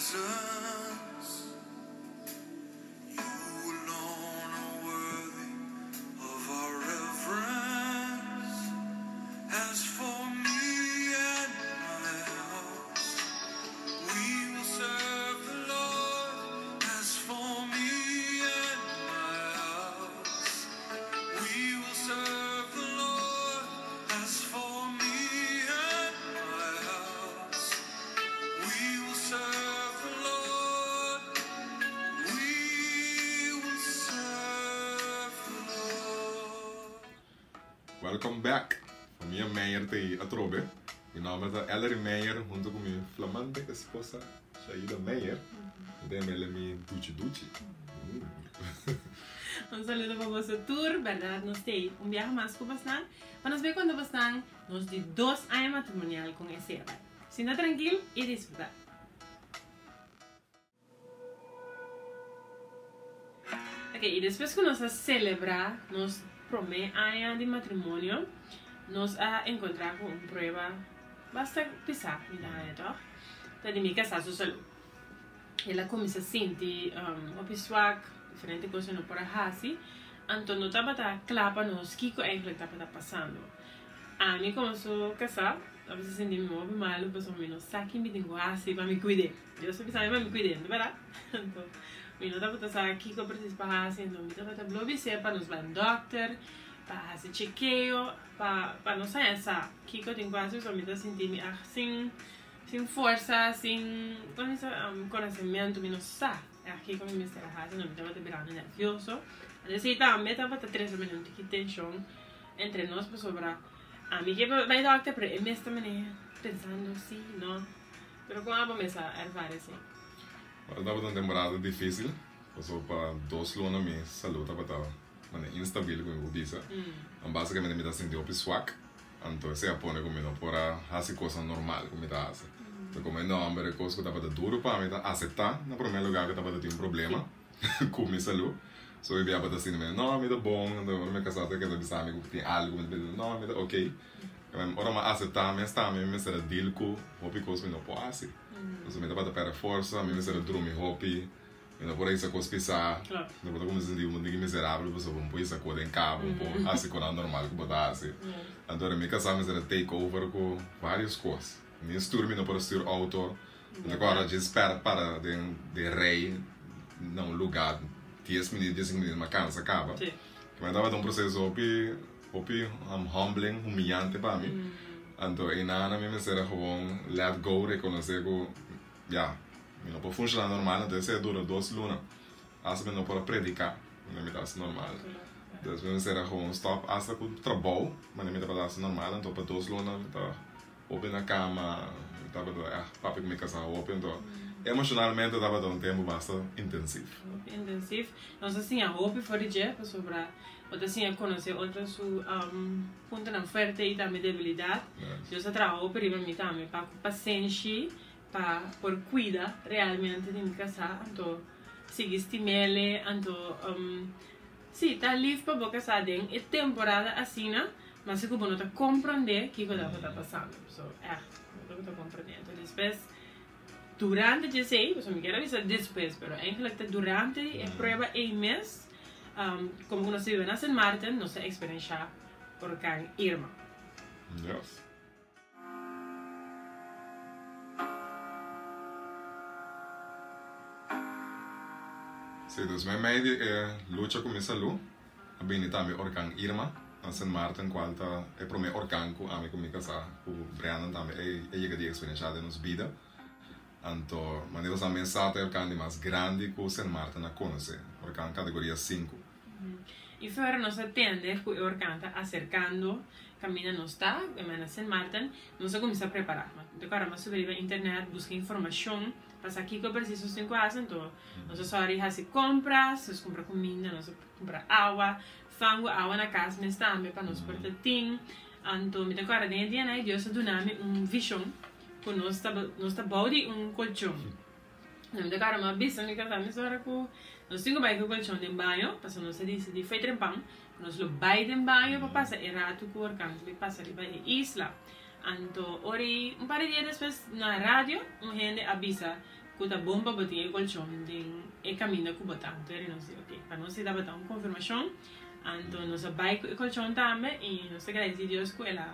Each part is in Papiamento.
presence. You alone are worthy of our reverence. As for me and my house, we will serve the Lord. As for me and my house, we will serve the Lord. As for me and my house, we will serve the Lord. We will serve the Lord. Welcome back, famia Meijer ta ei atrobe. Mi nomber ta Ellery Meijer hunto cu mi flamante esposa Shaida Meijer. Mi ta yama mi Duchi Duchi. Un saludo pa boso tur, berdad nos t'ei un biaha mas cu bosnan pa nos bay conta bosnan nos di dos aña matrimonial con esey a bay. Sinta trankil y disfruta. Ok, y despues cu nos a celebra nos prome aña di matrimonio, nos a encontra cu un prueba basta pisa, mi ta haña toch, ta di mi casa su salud. El a cuminsa sinti hopi swak, diferente cos e no por a haci, anto no tabata cla pa nos kico eigenlijk tabata pasando. Ami como su casa tabata sinti mi hopi malo pasobra mi no sa kin mi tin cu haci pa mi cuid'e. Dios a bisa mi pa mi cuid'e, no berdad? Anto mi no tabata sa kico precies pa haci, anto mi tabata blo bis'e pa nos bai un dokter, pa haci chekeo, pa pa nos haña sa kico tin cu haci pasobra mi ta sinti mi ag sin sin forsa, sin como se bisa conocemento, mi no sa ag kico mi mester a haci, anto mi tabata birando nervioso. Anto esey tambe tabata trece mi un tiki tension entre nos pasobra ami ke bai dokter pero e mes ta mene pensando si, no. Pero kon abo mes a ervara esei? Ora tabata un temporada dificil, pasobra pa dos luna mi salud tabata manera instabil ku mi por bisa. Basicamente mi ta sinti hopi swak, anto esei a pone ku mi no por a hasi kosnan normal ku mi ta hasi. Anto komo e nomber e kos ku tabata duru pa mi ta asepta na prome lugar ku tabata tin un problema ku mi salud. So mi bia tabata sinti mi no mi ta bon, anto ora mi kasa ta keda bisa mi ku tin algu mi ta bisa no mi ta ok. Ora mi a aseptá mes tambe mi mester a deal ku hopi kos mi no por hasi. Pasobra mi tabata pèrdè forsa, mi mester a drumi hopi, mi no por a hisa kos pisá, mi por ta kuminsá sinti un tiki miserabel pasobra bo no por hisa kos den kaba, bo no por hasi kosnan normal ku bo ta hasi. Anto ora mi kasá mester a take over ku vários kos. Ni stuur mi no por a stuur outo, mi ta kòrda djis pèrdè para den rei na un lugá dies minüt, diesinku minüt mi a kansa kaba. Tabata un proseso hopi. Hopi humbling, humillante pa mi. Anto einan mi mester a gewoon let go, reconoce cu ya, mi no por funciona normal, anto esey a dura dos luna. Hasta mi no por a predica, manera mi ta haci normal. Dus mi mester a gewoon stop hasta cu trabou, manera mi tabata haci normal, anto pa dos luna mi ta Hopi na cama, mi tabata echt papia cu mi casa hopi, anto emocionalmente tabata un tempo basta intensief. Hopi intensief. Nos a siña hopi for di dje, pasobra bo ta siña conoce otro su puntonan fuerte y tambe debilidad. Dios a traha hopi riba mi tambe pa cu pasenshi pa por cuida realmente di mi casa, anto sigui stimele, anto si ta lief pa bo casa den e temporada asina. Ma si ku bo no ta komprondé kiko tabata pasando. So, ègt, bo no tabata komprondé. Anto despues, durante dje esei, pasobra mi kier a bisa despues, pero eigenlijk ta durante di e prueba ei mes, komo ku nos ta biba na Sint Maarten, nos a eksperenshá orkan Irma. Yes. Sí, dus meimei di e lucha ku mi salú, a bini tambe orkan Irma na Sint Maarten, kual ta e promé orkan ku ami ku mi kasá ku Brandon tambe a yega di eksperenshá den nos bida. Anto, manera nos a mensá ta e orkan di mas grandi ku Sint Maarten a konosé, orkan kategoria sinku. I fuera nos a tende ku e orkan ta aserkando kaminda nos ta, e na Sint Maarten, nos a kuminsá prepará. Mi ta kòrda mi a subi riba internet buska informashon pa sa kiko presis nos tin ku hasi. Anto nos a sòri hasi kompras, nos kumpra kuminda, nos a kumpra awa, fangu awa na kas mes tambe pa nos por ta tin. Anto mi ta kòrda den e dianan ei Dios a duna mi un vishon ku nos ta nos ta bou di un kolchon. Mi ta kòrda mi a bisa mi kasá mesora ku nos tin ku bai ku kolchon den baño pasobra nos a disidí fo'i trempan ku nos lo bai den baño pa pasa e ratu ku orkan ta bai pasa riba e isla. Anto ora ei un par di dia despues na radio un hende a bisa. ku ta bon pa bo tin e kolchon den e kaminda ku bo ta. Anto eri nos di ok, pa nos si tabata un konfirmashon, anto nos a bai ku e kolchon tambe i nos ta gradisí Dios ku el a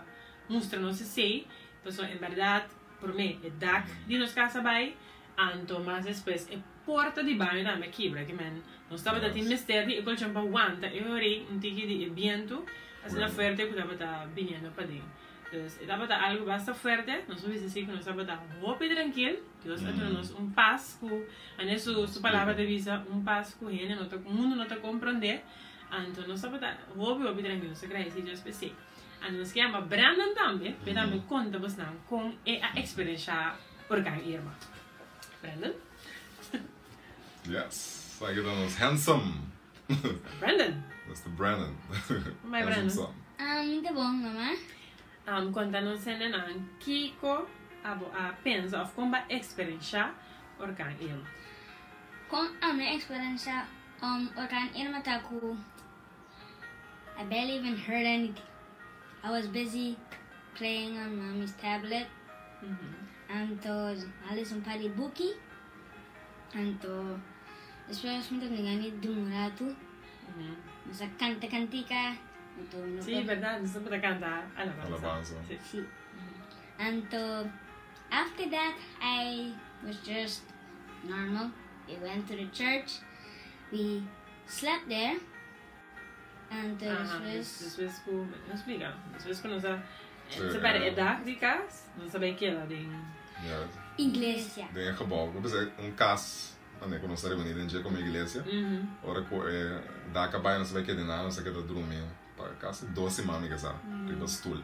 mustra nos esei, pasobra en bèrdat promé e dak di nos kas a bai, anto mas despues e porta di baño tambe a kibra, ke men nos tabata tin mester di e kolchon pa wanta e ori un tiki di e bientu asina fuerte ku tabata biniendo paden. Dus e tabata algu basta fuerte, nos por bisa si ku nos tabata hopi trankil, Dios a duna nos un pas ku, ane su su palabra ta bisa, un pas ku hende no ta, mundu no ta komprondé, anto nos tabata hopi hopi trankil, nos ta gradisí Dios pa esei. Anto nos ke yama Brandon tambe, p'e tambe konta bosnan kon e a eksperenshá orkan Irma. Brandon? Yes, aki ta nos handsome. Brandon. Mister Brandon. Mai Brandon. Son. Mi ta bon, mama. Konta nos hendenan kiko abo a pensa of kon bo a eksperensha orkan Irma. Kon ami a eksperensha orkan Irma ta ku I barely even heard anything. I was busy playing on mommy's tablet. Anto a lesa un par di buki. Anto despues mi ta bringa mi dun un ratu. Nos a canta cantica. Anto mi no Sí, por. verdad, nos tabata canta alabanza. Alabanza. Sí. Sí. Anto after that I was just normal. We went to the church. We slept there. Anto Aha, despues. despues cu, no splica, despues cu nos a Sí, separa ja. e dak di cas, nos a bay keda den. Ja. Iglesia. Den e gebouw. Ku bisa un kas ane ku nos ta reuní den dje komo iglesia. Ora ku e dak a bai nos a bai keda nan, nos a keda drumi pa kasi dos siman mi ke sa riba stul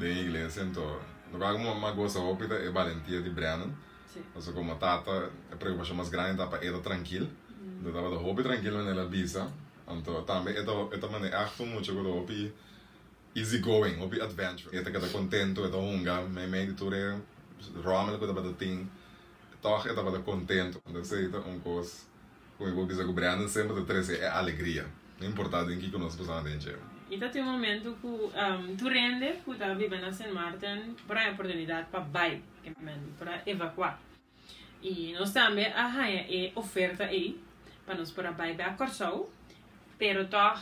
den iglesia. Anto loke ku mi a gosa hopi ta e balentia di Brandon. Pasobra komo tata e preokupashon mas grandi ta pa e ta trankil. Anto e tabata hopi trankil wanneer el a bisa. Anto tambe e ta e ta manera ègt un mucha ku ta hopi Easy going, hopi adventure. E ta keda contento, e ta hunga meimei di tur e rommel cu tabata tin, toch e tabata contento. Anto esey ta un cos cu mi por bisa cu Brandon semper ta trece e alegria, no importa den kico nos pasando den dje. I ta tin un momento cu tur hende cu ta biba na Sint Maarten por haña oportunidad pa bai, por a evacua. I nos tambe a haña e oferta ei pa nos por a bai bek Kòrsou, pero tòg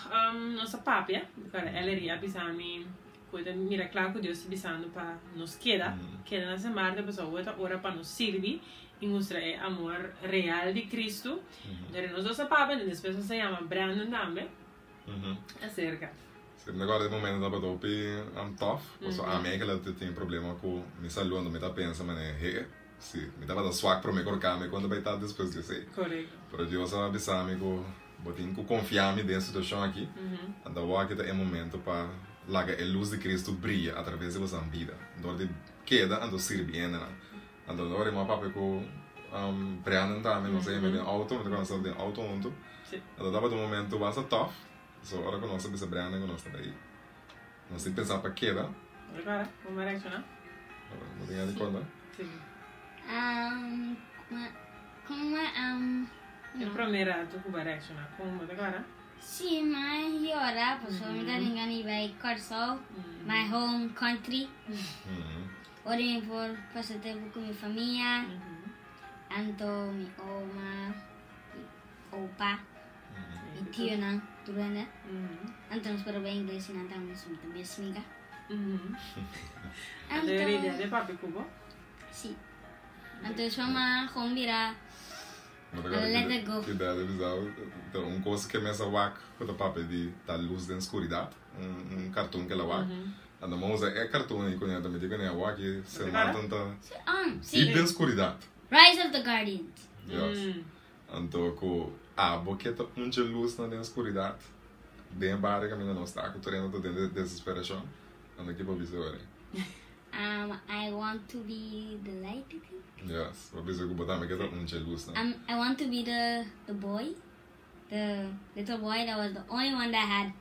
nos a papia, ora Ellery a bisa mi ku e ta mira kla ku Dios ta bisando pa nos keda, keda na Sint Maarten pasobra awor ta ora pa nos sirbi i mustra e amor real di Kristu. Pero nos dos a papia, despues nos a yama Brandon tambe aserka. Sí, mi ta kòrda e momento tabata hopi tough, pasobra ami eigenlijk ta tin problema ku mi salú, anto mi ta pensa manera, he, si mi tabata swak promé ku orkami, kon ta bai ta despues di esei? Pero Dios a bisa mi ku bo tin ku konfia mi den e situashon aki, anto awor aki ta e momento pa laga e lus di Cristo bria atraves di boso bida, dor di keda anto sirbi hendenan. Anto ora mi a papia ku Brandon tambe, nos a yama den outo, mi ta kòrda nos tabata den outo huntu, anto tabata un momento basta tough. So ora ku nos a bisa Brandon ku nos ta bai, nos tin pensa pa keda. Agora, como a reacciona? Bo tin gana di konta? Si. Como um, E prome rato ku bo a reacciona, como bo ta kora? Si, m'a yora, pasobra mi ta tin gana di bai Kòrsou, my home country. Ora mi por pasa tempu ku mi famia, anto mi oma, mi opa. Mi tionan tur hende. Anto nos por a bai ingles i nan tambe so mi ta mes miga. Anto e idea de papia ku bo? Si. Anto es mama kon bira let it go. Ki idea de bisa ta un kos ke mes a wak ku ta papia di ta lus den skuridat, un kartun ke el a wak. Anto mi a usa e kartun ei kuné, anto mi di kuné awor aki Sint Maarten ta dip den skuridat. Rise of the Guardians. Yes. Anto ku abo ke ta un dje lusnan den skuridat, den e bario kaminda nos ta ku tur hende ta den desesperashon, anto ki bo bisa ora? Um, I want to be the light, I think. Yes, bo bisa ku bo tambe ke ta un dje lusnan. Um, I want to be the, the boy, the little boy that was the only one that had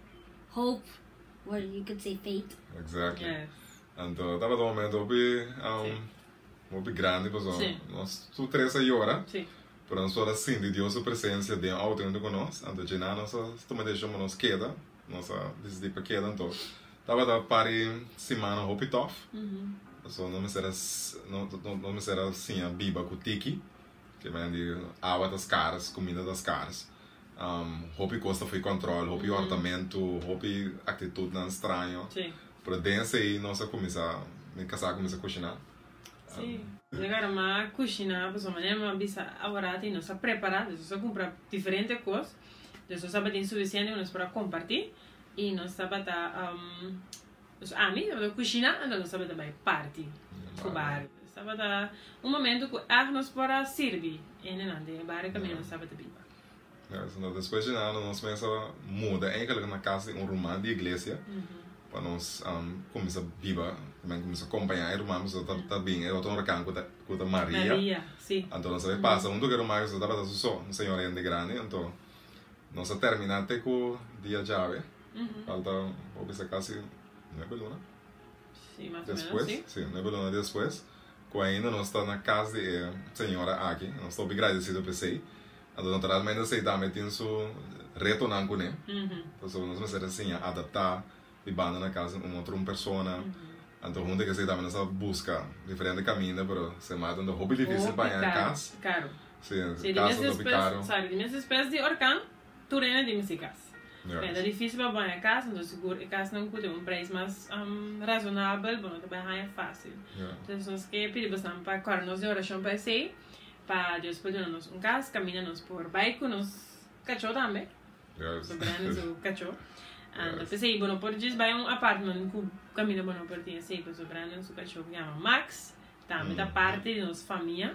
hope, or you could say faith. Exactly. Yes. Anto tabata un momento hopi, um, hopi grandi pasobra Sí. nos tur tres a yora. Sí. Pero nos por a sinti Dios su presencia den auto hunto cu nos, anto djina nos a tuma decision pa nos keda, nos a dicidi pa keda, anto tabata par di simana hopi tof, pasobra nos mester a no mester a siña biba cu tiki. Ke men di awa ta skars, kuminda ta skars. Hopi kos ta fui kòntròl, hopi hòrtamentu, hopi aktitutnan straño. Pero den esei nos a kuminsá, mi kasá a kuminsá kushiná. Sí, nos a garma kushiná pasobra manera mi a bisa aworati nos a prepará, dus nos a kumpra diferente kos, dus nos tabatin sufisiente ku nos por a kompartí i nos tabata, dus ami tabata kushiná anto nos tabata bai parti ku bario. Tabata un momento ku ègt nos por a sirbi hendenan den e bario kaminda nos tabata biba. Yes, anto despues di nan nos mester a muda eigenlijk na kas di un ruman di iglesia pa nos kuminsá biba, men kuminsá kompañá e ruman pasobra ta bin e otro hurakan ku ta ku ta Maria. Maria, si. Anto nos a bai pasa huntu ku e ruman pasobra tabata su so, un señora hende grandi, anto nos a terminá te ku dia djawe, falta bo bisa kasi nuebe luna. Sí, mas o menos, Despues, sí. sí, nuebe luna despues, ku ainda nos ta na kas di e señora aki, nos ta hopi gradesido pa esei. Anto naturalmente esei tambe tin su retonan kuné, pasobra nos mester a siña adaptá bibando na kas di un otro un persona. Anto hunto ku esei tambe nos a buska diferente kaminda, pero Sint Maarten ta hopi difísil pa Hopi haña karo, kas. karo. Sí, Sí, di kas mes ta hopi despues, karo. sorry, di mes despues di orkan, tur hende tin mester kas. Ja. Ta difícil pa baña cas, entonces sigur e casnan cu tin un prijs mas razonabel, bo no ta bay haña fácil. Ja. Entonces nos ke pidi bosnan pa corda nos den oracion pa esey, pa Dios por duna nos un cas, caminda nos por bay cu nos cacho tambe. Yes. So Brandon su cacho. Anto Yes. p'esey bo no por djis bay un apartment cu caminda bo no por tin esey, pasobra Brandon su cacho cu yama Max tambe ta parti di nos famia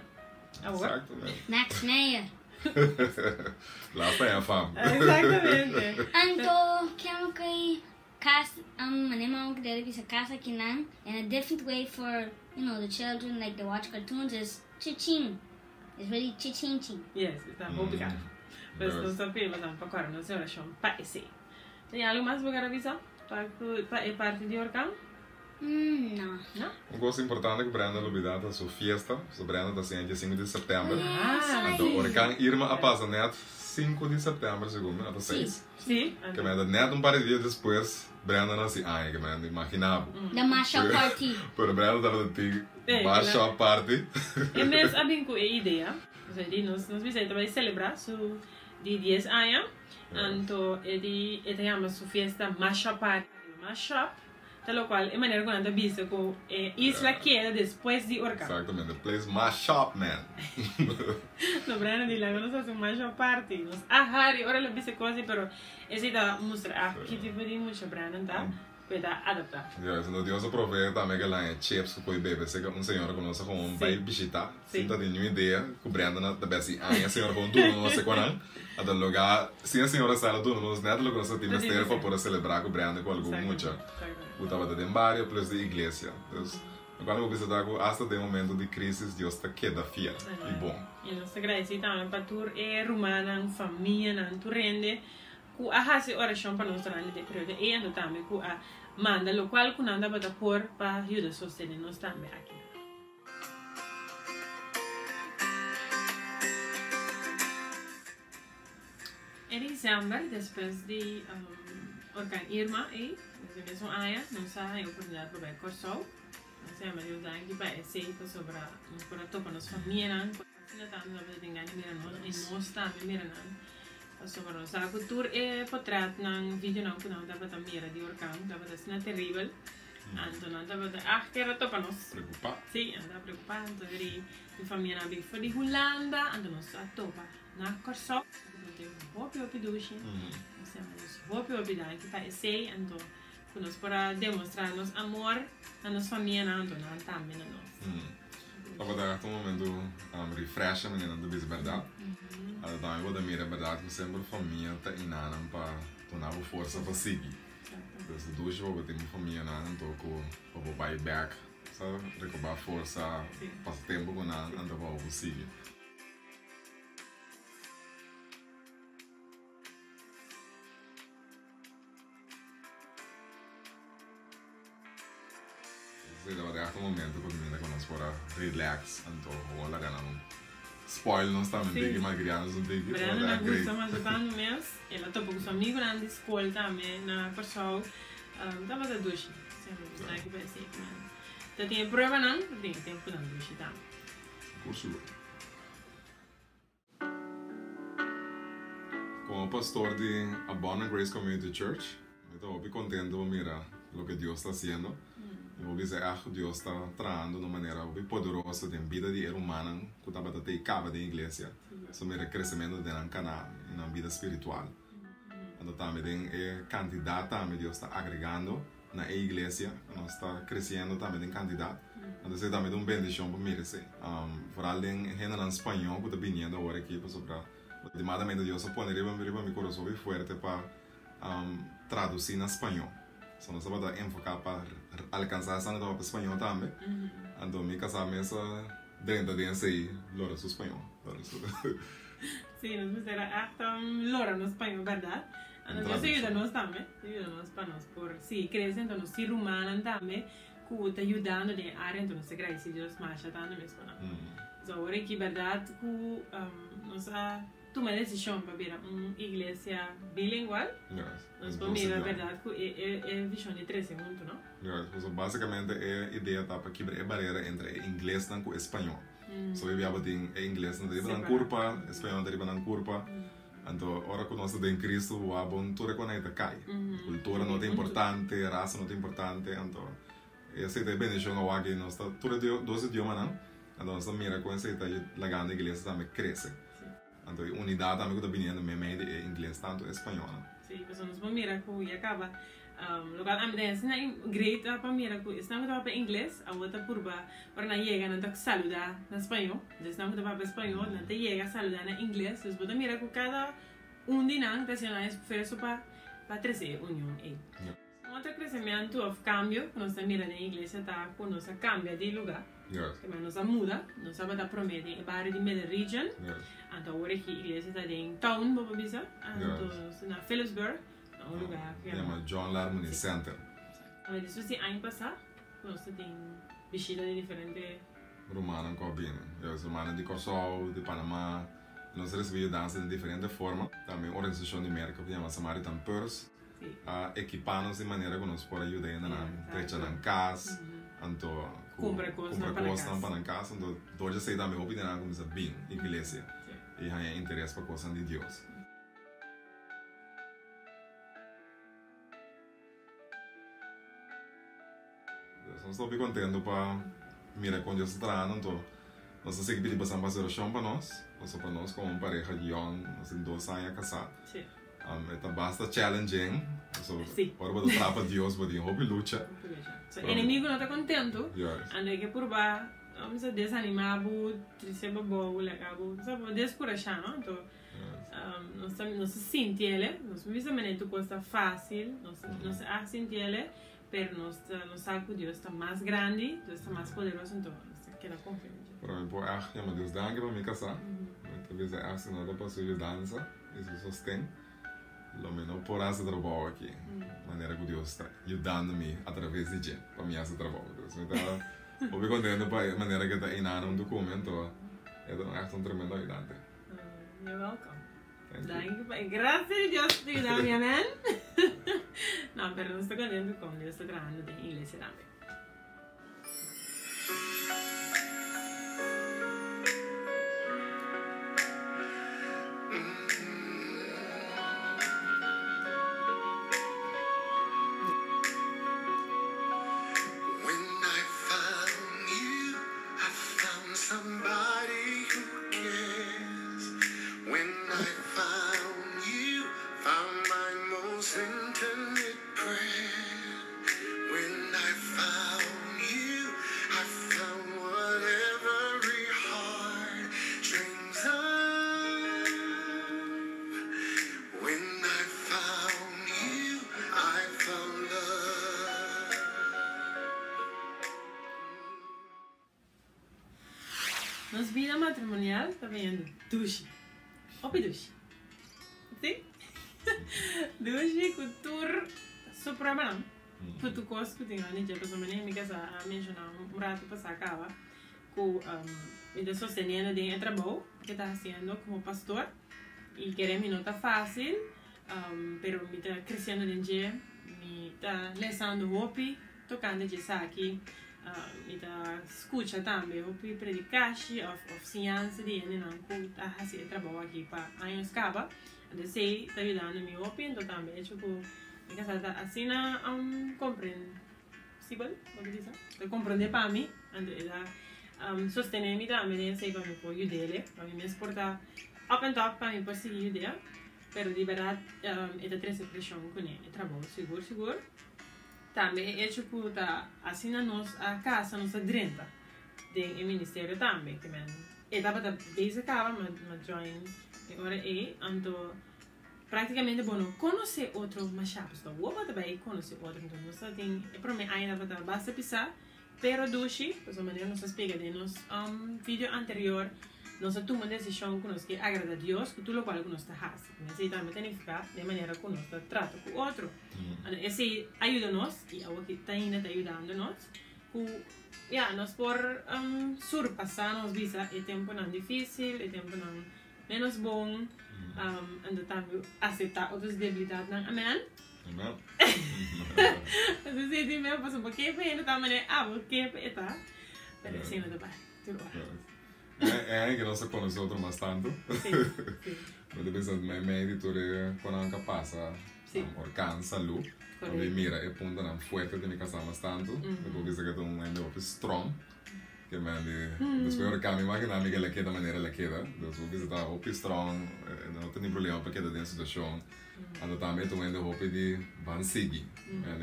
awor. Exactamente. Max Meyer. Laat pa fam. Exactamente. Anto, ken ku kas, manera mi uncle debe bisa kas akinan, and a different way for, the children, like they watch cartoons is chiching. It's really chiching ching. Yes, ta hopi karo. Pues Yes. nos ta pidi boso pa kòrda nos orashon pa esei. Tin algu mas bo kere bisa pa ku pa e parti di orkan? No. No? Un cosa importante cu Brenda lo bida ta su fiesta. So Brenda ta haciendo dia 5 di september. Ah, Anto Huracan Irma a pasa net 5 di september segun mi, ata 6. Sí. Ke men ta net un par di dia despues Brenda naci aña, ke men imagina bo. The mashup party. Pero Brenda tabata tin Eh, mashup party. E mes a bin cu e idea. Osea di nos nos bisa e ta bay celebra su di dies aña. Anto e di e ta yama su fiesta mashup party. Mashup Ta locual e manera cu nan ta bisa cu e isla keda despues di orkan. Exactamente, place mash up man. No Brenda di laga nos haci un mash up party. Nos a hari ora el a bisa cos di pero esey ta mustra a ki tipo di mucha Brandon ta cu e ta adapta. Ya, esei no Dios a provee tambe ke laña chips cu coy bebe. Esei un señora cu nos a gewoon bay bishita. Sin ta tin niun idea cu Brenda na ta besi aña señora gewoon duna nos secuanan. Ata loga sin e señora sa el a duna nos net loke nos ta tin mester pa por a celebra cu Brenda cu algun mucha cu tabata den bario plus di iglesia. Dus locual mi por bisa ta cu hasta den momento di crisis Dios ta keda fiel y bon. Y nos ta gradeci tambe pa tur e rumannan, famianan, tur hende cu a haci oracion pa nos durante di e periodo ey anto tambe cu a manda locual cu nan tabata por pa yuda sostene nos tambe aki. E diciember, despues di orkan Irma ei, den mesun aña, nos a haña oportunidat pa bai Kòrsou. Nos a yama Dios danki pa esei pasobra nos por a topa nos famianan ku asina tantu tabata tin gana di mira nos i nos tambe mira nan. Pasobra nos sa ku tur e potretnan, videonan ku nan tabata mira di orkan tabata asina teribel. Anto nan tabata ah kere topa nos. Preocupa. Sí, nan tabata preocupa. Anto deri mi famia nan a bin for di Hulanda. Anto nos a topa na Kòrsou. Nos tin hopi hopi dushi. Nos a nos hopi hopi danki pa esei. Anto ku nos por a demostra nos amor na nos famianan anto nan tambe na nos. Tabata echt un momento refresher manera nan ta bisa bèrdat. Anto tambe bo ta mira bèrdat ku semper famia ta inanan pa duna bo forsa pa sigui. Des di dushi pa bo tin bo famianan anto ku pa bo bai bek sa rekobrá forsa, pasa tempu ku nan anto pa bo por sigui. Esei tabata echt un momento ku mi ku nos por a relax anto hoor laga nan spoil nos tambe un tiki, malkriá nos un tiki. Brenda a gusta masha tantu mes. El a topa ku su amigunan di skol tambe na Kòrsou. Tabata dushi. Semper nos ta aki pa esei. Ta tin e pruebanan, ta tin e tempunan dushi tambe. Sigur sigur. Komo pastor di Abundant Grace Community Church, mi ta hopi kontento pa mira loke Dios ta hasiendo. Mi por bisa ègt ku Dios ta trahando na un manera hopi poderoso den bida di e rumannan ku tabata ta i kaba den iglesia. So mira kresementu den nan kana i nan bida spiritual. Anto tambe den e kantidat tambe Dios ta agregando na e iglesia. Nos ta kresiendo tambe den kantidat. Anto esei tambe ta un bendishon pa mira esei. Foral den hendenan spañó ku ta biniendo awor aki pasobra ultimadamente Dios a pone riba riba mi kurason hopi fuerte pa tradusí na spañó. So nos tabata enfoká pa alkansá esnan ku ta papia spañó tambe. Anto mi kasá mes a drenta den esei lora su spañó. Sí, nos mester a ègt lora nos spañó bèrdat. Anto Dios a yuda nos tambe. A yuda nos pa nos por sigui krese. Anto nos tin rumannan tambe ku ta yudando den e área. Anto nos ta gradisí Dios masha tantu mes pa nan. So awor aki bèrdat ku nos a tuma e desishon pa bira un iglesia bilingual. Nos por mira bèrdat ku e vishon di trese huntu, no? Yes, pasobra básikamente e idea ta pa kibra e barera entre e inglesnan ku e spañó. So e biaba tin e inglesnan ta riba nan kurpa, e spañónan ta riba nan kurpa. Anto ora ku nos ta den Cristo bo wak bon tur e kos nan ta kai. Kultura no ta importante, rasa no ta importante, anto esei ta e bendishon awor aki nos ta tur e dos idiomanan, anto nos ta mira kon esei ta lagando e iglesia tambe krese. Anto e unidat tambe ku ta biniendo meimei di e ingles tantu e spañolnan. Sí, pasobra nos por mira ku ya kaba lokual ami ta asina great pa mira ku esnan ku ta papia ingles awor ta purba ora nan yega nan ta saluda na spañol, entonces esnan ku ta papia spañol nan ta yega saluda na ingles, entonces bo ta mira ku kada un di nan ta hasiendo nan esfuerso pa pa trese e union ei. Un otro kresementu òf kambio ku nos ta mira den iglesia ta ku nos a kambia di lugá. Kema nos a muda. Nos tabata promé den e bario di Middle Region. Anto awor aki iglesia ta den town, bo por bisa. Anto nos ta na Philipsburg, na un lugá ku yama John Larmonie Center. Despues di aña pasá ku nos ta tin bishita di diferente. Rumannan ku a bini. Rumannan di Kòrsou, di Panamá. Nos a risibí yudansa den diferente forma. Tambe un organisashon di Merka ku yama Samaritan Purse. A ekipá nos di manera ku nos por a yuda hendenan drecha nan kas, anto ku Kumpra kosnan pa nan kosnan pa nan kas. Anto dor di esei tambe hopi di nan a kuminsá bin iglesia i haña interes pa kosnan di Dios. Nos ta hopi kontento pa mira kon Dios ta trahando, anto nos ta sigui pidi pasan pa hasi orashon pa nos, pasobra pa nos komo un pareha yòn, nos tin dos aña kasá, e ta basta challenging, pasobra ora bo ta traha pa Dios bo tin hopi lucha. So enemigo no ta kontento, anto e ke purba desanima bo, trese bo abou, laga bo, deskurashá, no? Anto Nos ta nos ta sinti ele, nos no bisa manera tur kos ta fásil, nos nos a sinti ele, pero nos ta nos sa ku Dios ta mas grandi, Dios ta mas poderoso, anto nos ta keda konfia den dje. Pero mi por ègt yama Dios danki pa mi kasá. Mi ta bisa ègt si no ta pa su yudansa i su sosten, lo mi no por hasi trabou aki manera ku Dios ta yudando mi atraves di dje pa mi hasi trabou. Dus mi ta hopi kontento pa e manera ku e ta inana huntu ku mi, anto e ta ègt un tremendo ayudante. You're welcome. Thank you. Pa e gracia di Dios te yuda mi, amen. No, pero nos ta contento con Dios ta trahando den iglesia tambe. When I found you, I found somebody who cares. When I found you, found my most intimate prayer. When I found you, I found what every heart dreams of. When I found you, I found love. Nos bida matrimonial ta biniendo dushi, hopi dushi. Si? Dushi ku tur su pruebanan, ku tur kos ku tin rond di dje. Pasobra manera mi kasa a menshoná un ratu pasá kaba ku mi ta sosteniendo den e trabou ke ta hasiendo komo pastor i kere mi no ta fásil, pero mi ta kresiendo den dje, mi ta lesando hopi. Tokante dje esaki, mi ta skucha tambe hopi predikashi òf òf siñansa di hendenan ku ta hasi e trabou aki pa años kaba. Anto esei ta yudando mi hopi, anto tambe hecho ku mi kasá ta asina comprensibel, bo ta bisa? Ta comprende pa mi, anto e ta sostené mi tambe den esei pa mi por yud'é, pa mi mes por ta up and top pa mi por sigui yud'é. Pero di berdad e ta trece presion cune e trabou sigur sigur. Tambe e hecho cu ta asina nos a casa nos a drenta den e ministerio tambe ke men e tabata bezig caba ma ma join e ora ey anto practicamente bo no conoce otro masha pasobra awor bo ta bay conoce otro enton nos ta tin e prome aña tabata basta pisa Pero dushi, pasobra manera nos a splica den nos video anterior, nos a tuma decision cu nos ke agrada Dios cu tur locual cu nos ta haci. En esey tambe ta nifica den manera cu nos ta trata cu otro. Anto esey a yuda nos y awor ki ta ainda ta yudando nos cu ya nos por surpasa nos bisa e temponan dificil, e temponan menos bon, anto tambe acepta otro su debilidadnan. Amen. Amen. Así sí, dime, paso bo ke pa hende ta manera abo ke pa e ta, pero así no ta bai tur ora. E e ke nos a konosé otro mas tantu. Sí, sí. Mi ta pensa meimei di tur e konan ka pasa, orkan, salú, mi a mira e puntonan fuerte di mi kasá mas tantu. Mi por bisa ke ta un hende hopi strong. Ke men di despues ora cambia imagina mi ke la keda manera la keda dus bo bisa ta hopi strong no ta tin problema pa keda den situacion anto tambe e ta un hende hopi di ban sigui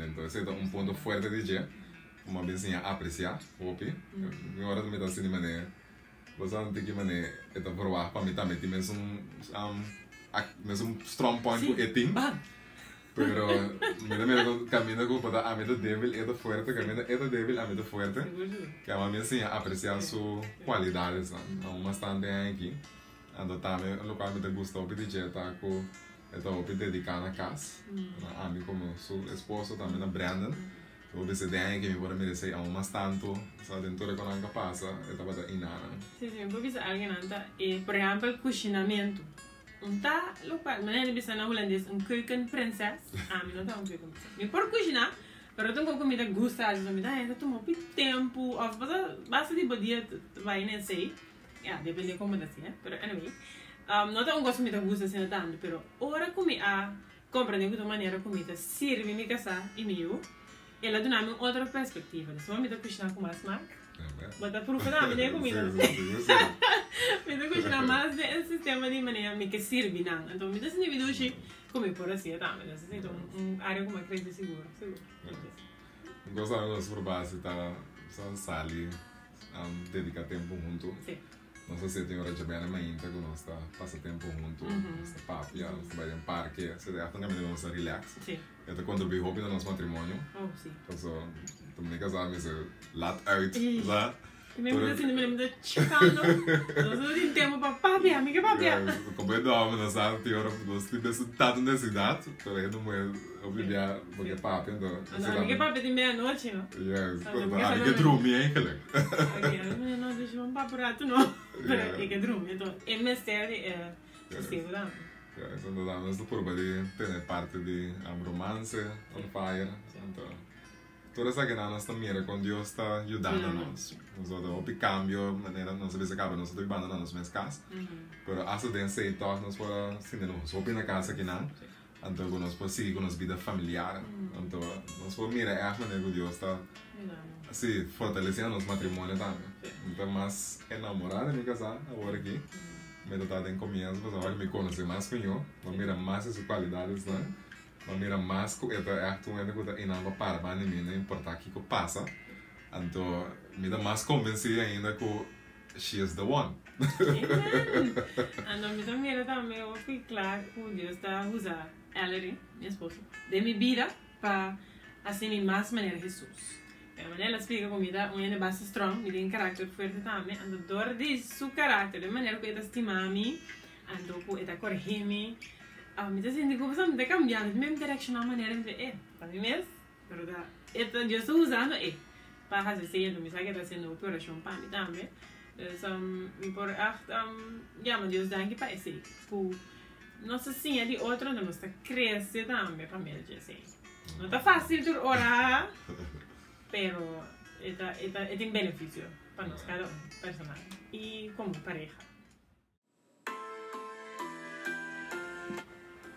ento esey ta un punto fuerte di dje ku mi a bin siña aprecia hopi mi ora mi ta sinti manera bo sa un tiki manera e ta verwagt pa mi tambe tin mesun mesun strong point ku e tin. Pero mi ta mira ku kaminda ku por ta ami ta debil, e ta fuerte, kaminda e ta debil, ami ta fuerte. Kema mi a siña apresiá su kualidadesnan aun mas tantu e aña aki. Anto tambe lokual mi ta gusta hopi di dje ta ku e ta hopi dediká na kas, na ami komo su esposo, tambe na Brandon. Mi por bisa den aña aki mi por a mira esei aun mas tantu, sa den tur e konan ku a pasa e tabata inanan. Sí, sí, mi por bisa algennan ta e, por ehèmpel kushinamentu. Un ta lokual, manera di bisa na hulandes un keukenprinses, ami no ta un keukenprinses. Mi por kushiná, pero ta un kos ku mi ta gusta hasi, so mi ta haña ta tuma hopi tempu òf basta basta di bo dia ta bai na esei, ya depende kon bo ta hasi, pero anyway, no ta un kos ku mi ta gusta asina tantu, pero ora ku mi a komprende ku ta un manera ku mi ta sirbi mi kasá i mi yu, El a duna mi un otro perspectiva. Despues mi ta cushina cu mas smaak. Bo ta profa tambe den e comida. Mi ta cushina mas den e sistema di manera mi ke sirbi nan. Enton mi ta sinti mi dushi cu mi por haci'e tambe. Entonces esey ta un area cu mi a crece sigur, sigur. Un cosa cu nos por base ta sali dedica tempo hunto. Nos a seti ora djabièrnè mainta ku nos ta pasa tempu huntu, nos ta papia, nos ta bai den parke. Esei ta ègt un kaminda ku nos ta relax. E ta kontribuí hopi na nos matrimonio. Pasobra ta mi kasá mester lat uit, sa. Mi ta sinti mi ta chikando. Nos no tin tempu pa papia, mi ke papia. Komo e dòmi nos sa tin ora nos tin bes tantu nesesidat, pero hende muhé hopi bia bo ke papia, anto. Anto ami ke papia tin medianochi, no? Yes, ami ke drumi eigenlijk. Ok, ami no, dus bo papia un ratu no, pero e ke drumi, anto e mester di e sosiego tambe. Yes, anto tambe nos ta purba di tene parti di romance on fire, anto tur esakinan nos ta mira kon Dios ta yudando nos. Nos ta hopi cambio, manera nos a bisa caba nos ta bibando na nos mes cas, pero asta den esey tog nos por a sinti nos hopi na cas akinan. Anto ku nos por sigui ku nos bida familiar. Anto nos por mira ègt manera ku Dios ta, sí, fortalesiendo nos matrimonio tambe. Mi ta mas enamorá di mi kasá awor aki. Mi ta ta den komienso pasobra awor mi konosé mas mihó. Mi a mira mas di su kualidadesnan. Mi a mira mas ku e ta ègt un hende ku ta einan pa para banda di mi, no importá kiko pasa. Anto mi ta mas konvensí ainda ku she is the one. Amen! Anto mi ta mira tambe hopi kla ku Dios ta usa Ellery, mi esposo, den mi bida pa hasi mi mas manera Hesus. Pero manera el a splika ku mi ta un hende basta strong, mi tin karakter fuerte tambe, anto dor di su karakter, den manera ku e ta stima mi, anto ku e ta koregi mi, mi ta sinti ku mi ta kambiando, mi ta reakshoná manera mi ta e, pa mi mes. Pero ta e ta Dios ta usando e pa hasi esei enton mi sa ke ta hasiendo hopi orashon pa mi tambe dus mi por echt yama Dios danki pa esei ku nos ta siña di otro enton nos ta krese tambe pa medio di esei no ta fasil tur ora pero e ta e ta e tin benefisio pa nos kada un personal i komo pareha.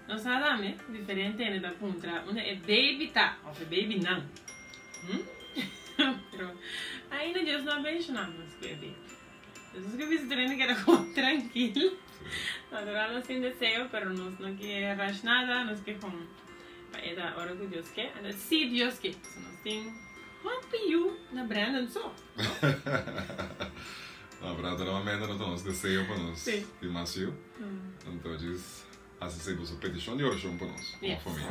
Nos sa tambe, diferente hende ta puntra unda e baby ta of e babynan. Hm? Pero ainda Dios no a bendiciona nos cu e baby. Nos ke bisa tur hende keda como trankil. Natural nos tin deseo, pero nos no ke rush nada, nos ke con pa e ta ora cu Dios ke. Anto si Dios ke, so nos tin hopi yu na Brandon so. No, pero naturalmente no ta nos deseo pa nos tin mas yu. Anto djis hasi esei boso petishon di orashon pa nos komo famia.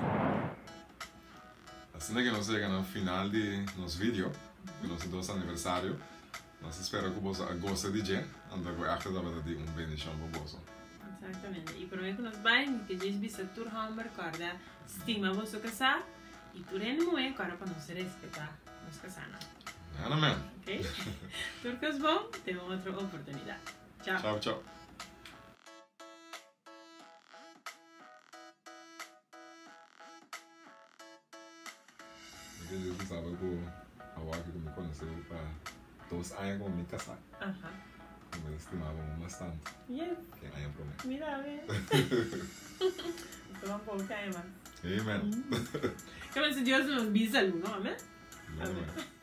Asina ke nos yega na final di nos video di nos dos aniversario. Nos ta spera ku boso a gosa di dje, anto ku ègt tabata di un bendishon pa boso. Eksaktamente. I promé ku nos bai, mi ke djis bisa tur hòmber kòrda stima boso kasá i tur hende muhé kòrda pa nos respetá nos kasánan. Amen amen. Ok. Tur kos bon, te un otro oportunidat. Chao. Chao chao. Mi ke djis bisaba ku awor ku mi konosé bo pa dos aña komo mi kasá. Aha. Ku mi ta stima bo mas tantu. Yes. Ke aña promé. Mira awe. Nos ta ban poco aña mas. Amen. Ke mester Dios nos bisa lu, no? Amen? Amen.